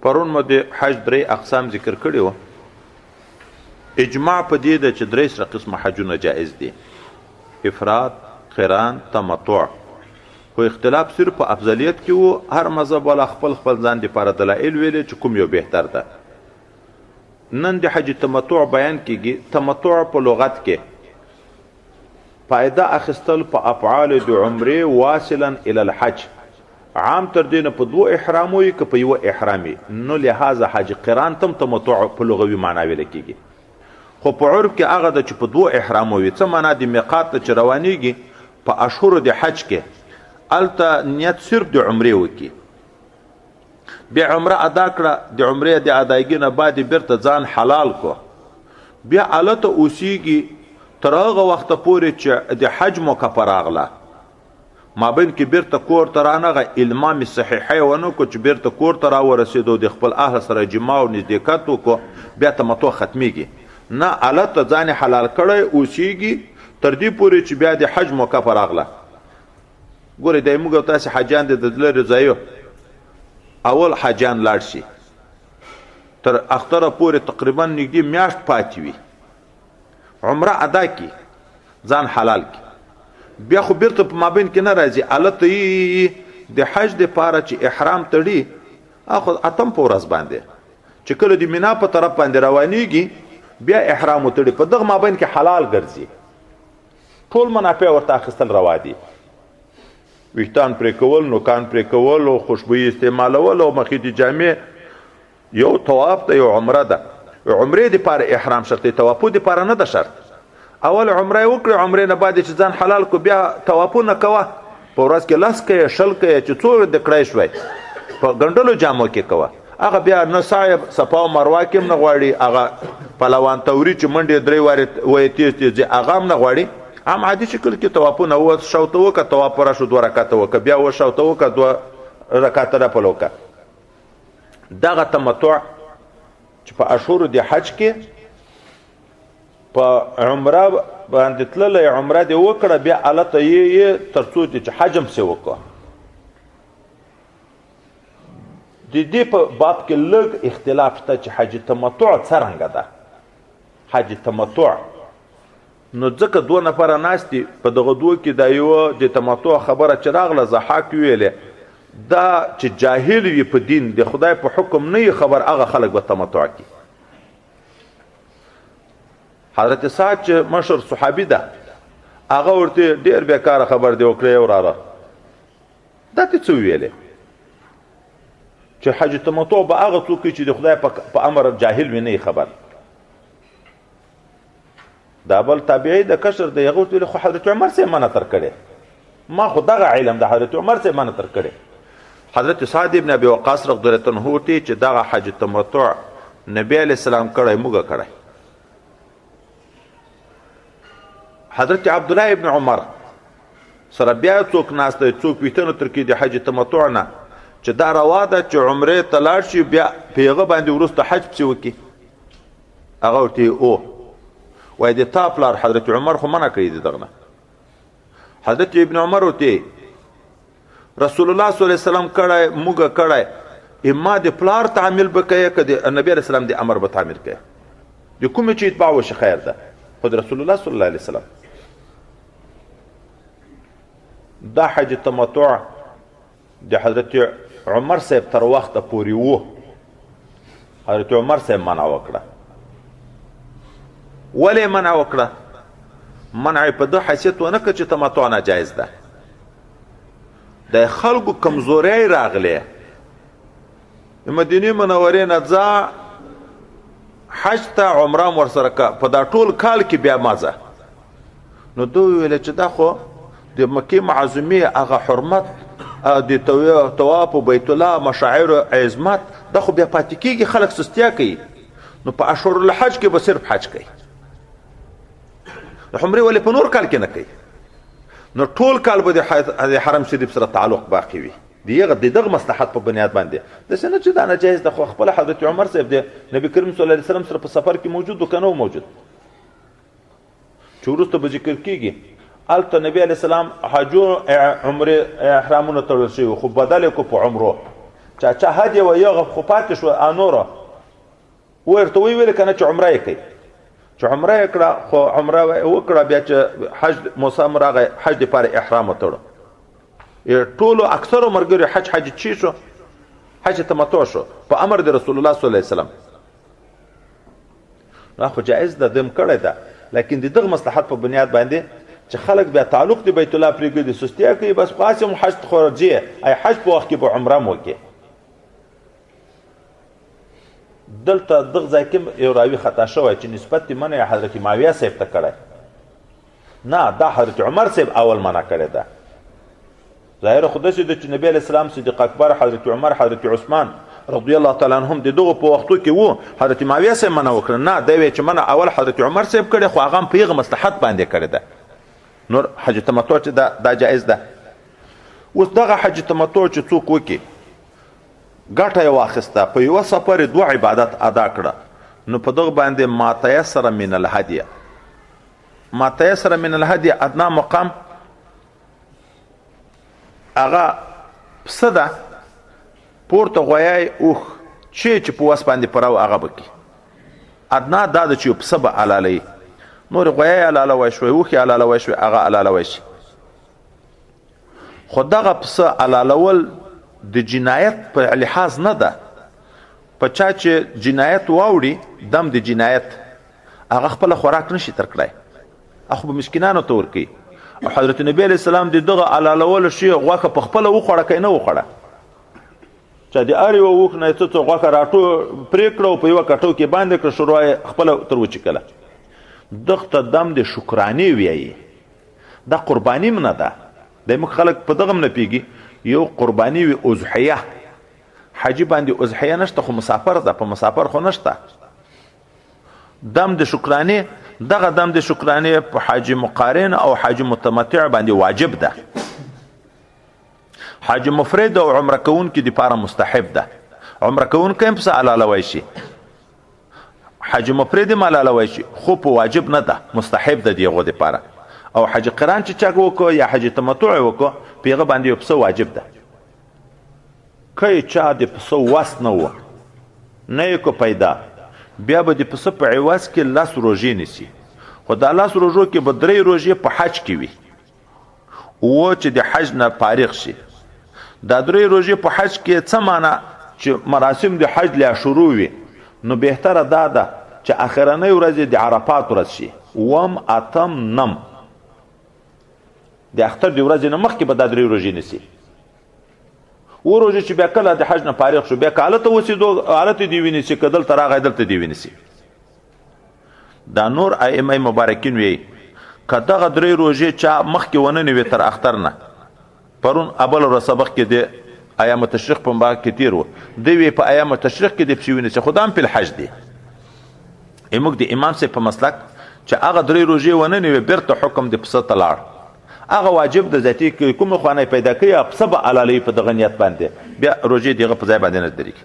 پرون مو د حج درې اقسام ذکر کړي وو. اجماع په دې ده چې درې سره قسمه حجونه جائز دي، افراد، قران، تمتع. خو اختلاف صرف په افضلیت کې وو، هر مذهب والا خپل خپل ځان دپاره دلایل ویلې چې کوم یو بهتر ده. نن د حج تمتع بیان کیږي. تمتع په لغت کې فائده اخیستل په افعال د عمرې واصلا الی الحج، عام تر دې نه په دوو احرامو یې که په یوه احرام یې، نو لهذا حج قران تم تمتع په لغوي معنا ویل کیږي. خو په عرف کې هغه ده چې په دوو احرامو وي. څه معنا؟ د میقات ته چې روانیږي په اشهرو د حج کې، هلته نیت صرف د عمرې وکړي، بیا عمره ادا کړه، د عمرې د ادایګي نه بعد بیرته ځان حلال کو، بیا هلته اوسیږي تر هغه وخته پورې چې د حج موقع په راغله، مابین کې بیرته کور ته رانغی، المام صحیحه یې ونه کړو، چې بیرته کور ته راورسېدو د خپل اهل سره جماع او نزدېکت وکړو، بیا تمتع ختمیږي. نه، هلته ځان یې حلال کړی اوسیږي تر دې پورې چې بیا د حج موقع په راغله. ګورئ دی موږ او تاسې حاجیان دي د لرې ځایو، اول حاجیان لاړ شي تر اختره پورې تقریبا نږدې میاشت پاتې وي، عمره ادا کی، ځان حلال کی، بیا خو بیرته په مابین کې نه راځي، هلته د حج دپاره چې احرام تړي، هغه اتم په ورځ باندې چې کله د مینا په طرف باندې روانیږي بیا احرام وتړي، په دغه مابین کې حلال ګرځي، ټول منافع ورته اخیستل روا دي، ویښتان پرې کول، نوکان پرې کول او خوشبویي استعمالول او مخې د جامې، یو طواف ده یو عمره ده. عمرې دپاره احرام شرط دی، طوافو دپاره نه ده شرط. اول عمره یې وکړه، عمرې نه بعد چې ځان حلال کو بیا طوافونه کوه، په ورځ کې لس کوې 20 کوې چې څو د کړی شوی په ګنډلو جامو کې کوه. هغه بیا نه سعی صفا او مروه کې هم نه غواړي، هغه پهلوان توري چې منډې درې وارې وایي تیز تیز ځي هغه هم نه غواړي، عام عادي شکل کې طوافونه و شاوته وکړه، طواف پوره شو 2 رکعته وکړه، بیا و شاوته وکړه 2 رکعته نفل وکړه. دغه تمتع چې په اشهرو د حج کې په عمره باندې تللی، عمره دې وکړه، بیا هلته یې تر څو دې چې حج هم پسې وکړه. د دې په باب کې لږ اختلاف شته چې حج تمتع څرنګه ده. حج تمتع نو ځکه دوه نفره ناست دي، په دغه دوو کې دا یو د تمتع خبره چې راغله، ضحاک ویلې دا چې جاهل وي په دین، د خدای په حکم نه یې خبر، هغه خلک به تمتع کوي. حضرت سعد چې مشر صحابي ده، هغه ورته ډېر بېکاره خبر دی وکړی، وراره دا ته څه ویلې چې حج تمتع به هغه څوک کوي چې د خدای په امر جاهل وي نه خبر. دا بل تابعي د کشر دی، هغه ورته ویل خو حضرت عمر صاحب منع تر کړی، ما خو دغه علم د حضرت عمر صاحب منع تر کړی. حضرت سعد ابن ابي وقاص رضی الله عنه ورته چې دغه حج تمتع نبی علیه السلام کړی، موږ کړی. حضرت عبد الله ابن عمر سره بیا څوک ناست دی، څوک ویښتنه تر کې د حج تمتع نه چې دا روا ده چې عمرې ته لاړ شي بیا په هغه باندې وروسته حج پسې وکړي. هغه ورته او وایي د تا پلار حضرت عمر خو منع کړی دی دغه نه. حضرت ابن عمر ورته رسول الله صلی الله علیه وسلم کړی، موږ کړی، اما د پلار تعمیل به کوي که د نبی علیه السلام د امر به تعمیل کوي، د کومې چې اتباع وشي خیر ده، خو د رسول الله صلی الله علیه وسلم دا حج تمتع د حضرت عمر صاحب تر وخته پورې وو. حضرت عمر صاحب منع وکړه. ولې منع وکړه؟ منع په ده حیثیت ونه کړه چې تمتع ناجایز ده. د خلکو کمزوری راغلې، د مدینې منورې نه ځه حج ته عمره هم ورسره که په دا ټول کال کې بیا مه ځه. نو ده وویل چې دا خو د مکې معظمې هغه حرمت، د طواف او بیت الله مشاعر عظمت، دا خو بیا پاتې کېږي، خلک سستیا کوي. نو په اشهر الحج کې به صرف حج کوي، د عمرې ولې په نور کال کې نه کوي؟ نو ټول کال به د حرم شریف سره تعلق باقي وي. د دغه مصلحت په بنیاد باندې داسې نه چې دا ناجایز ده. خو خپله حضرت عمر صاحب د نبی کریم صلی الله علیه وسلم سره په سفر کې موجود و که نه موجود، چې وروسته به ذکر کېږي. هلته نبی علیه السلام حجو عمرې احرامونه تړل شوي، خو بدل یې کړو په عمرو. چا چا هدیه وه یو خو پاتې شو نوره ورته وی ویل کنه چې عمره یې کوي، چې عمره یې کړه، خو عمره وکړه، بیا چې حج موسم راغی حج دپاره احرام وتړو. ټولو اکثرو ملګرو حج حج چی شو، حج تمتع شو په امر د رسول الله صلی الله علیه وسلم. نو خو جایز ده، دم کړی ده، لیکن د دغه مصلحت په بنیاد باندې چې خلک بیا تعلق د بیت الله پرېږدي، سستیا کوي، بس خو هسې هم حج ته خو راځي، ای حج په وخت کې به عمره هم وکړي. دلته دغه ځای کې یو راوي خطا شوی چې نسبت یې منع حضرت معاویه صاحب ته کړی، نه دا حضرت عمر صاحب اول منع کړې ده. ظاهر خو داسې ده چې نبی علیه السلام، صدیق اکبر، حضرت عمر، حضرت عثمان رضی الله تعالی عنهم د دغو په وختو کې وو، حضرت معاویه صاحب منع وکړه. نه دی وایي چې منع اول حضرت عمر صاحب کړې، خو هغه هم په هغه مصلحت باندې کړې ده. نور حج تمتع چې ده دا جایز ده. اوس دغه حج تمتع چې څوک وکړي، ګټه یې واخیسته، په یوه سفر یې دوه عبادت ادا کړه، نو په دغه باندې ما تیسر من الهدیه، ما تیسر من الهدیه ادنا مقام هغه پسه ده، پورته غویی اوښ چې چې په وس باندې پوره و هغه به کړي. ادنا دا ده چې یو پسه به حلالوي، نور غویی حلالوی شوی، اوښ یې حلالوی شوی، هغه حلالوی شي. خو دغه پسه حلالول د جنایت په لحاظ نه ده، په چا چې جنایت واوړي دم د جنایت هغه خپله خوراک نشي تر کړی، هغه خو به مسکینانو ته ورکوي. او حضرت نبی علیه السلام د دغه حلالولو شي غوښه په خپله وخوړه که یې نه وخوړه، چا د هر یوه اوښ نه یې څه څه غوښه راټو پرې کړه او په یوه کټو کې باندې کړه، شوروا یې خپله تر وچکله. دغه ته دم د شکرانې ویایي، دا قرباني هم نه ده. د موږ خلک په دغه هم نه پوهېږي. یو قرباني وي اضحیه، حاجي باندې اضحیه نشته خو مسافر ده، په مسافر خو نشته. دم د شکرانې، دغه دم د شکرانې په حاجي مقارن او حاجي متمتع باندې واجب ده. حاجي مفرد او عمره کوونکي دپاره مستحب ده. عمره کوونکی هم پسه حلالوی شي، حج مفرد هم حلالوی شي، خو په واجب نه ده، مستحب ده د هغو دپاره. او حج قران چې چا وکړو یا حج تمتع وکړو، په هغه باندې یو پسه واجب ده. که یې چا د پسه وس نه و، نه یې کو پیدا، بیا به د پسه په عوض کې لس روژې نیسي، خو دا لس روژو کې به درې روژې په حج کې وي، اووه چې د حج نه فارغ شي. دا درې روژې په حج کې څه معنا؟ چې مراسم د حج لا شروع وي، نو بهتره دا ده چې اخرنۍ ورځ د عرفات ورځ شي، اووم، اتم، نم، د اختر د ورځې نه مخکې به دا درې روژې نیسي. اووه روژې چې بیا کله د حج نه فارغ شو، بیا که هلته اوسېدو هلته دې ونیسي، که دلته راغی دلته دې ونیسي. دا نور ائمه مبارکین وی که دغه درې روژې چا مخکې ونه نیوې تر اختر نه، پرون ابل ورځ سبق کې د ایام تشریق په مبارک کې تیر و، دی وی په ایام تشریق کې د پسې ونیسي، خو دا هم په الحج دی. موږ د امام صاحب په مسلک چې هغه درې روژې ونه نیوې بیرته حکم د پسه ته لاړ، هغه واجب د ذاتي کومې خوا نه پیدا کوي، پسه به حلالوي په دغه نیت باندې، بیا روژې د هغه په ځای باندې نه درېږي.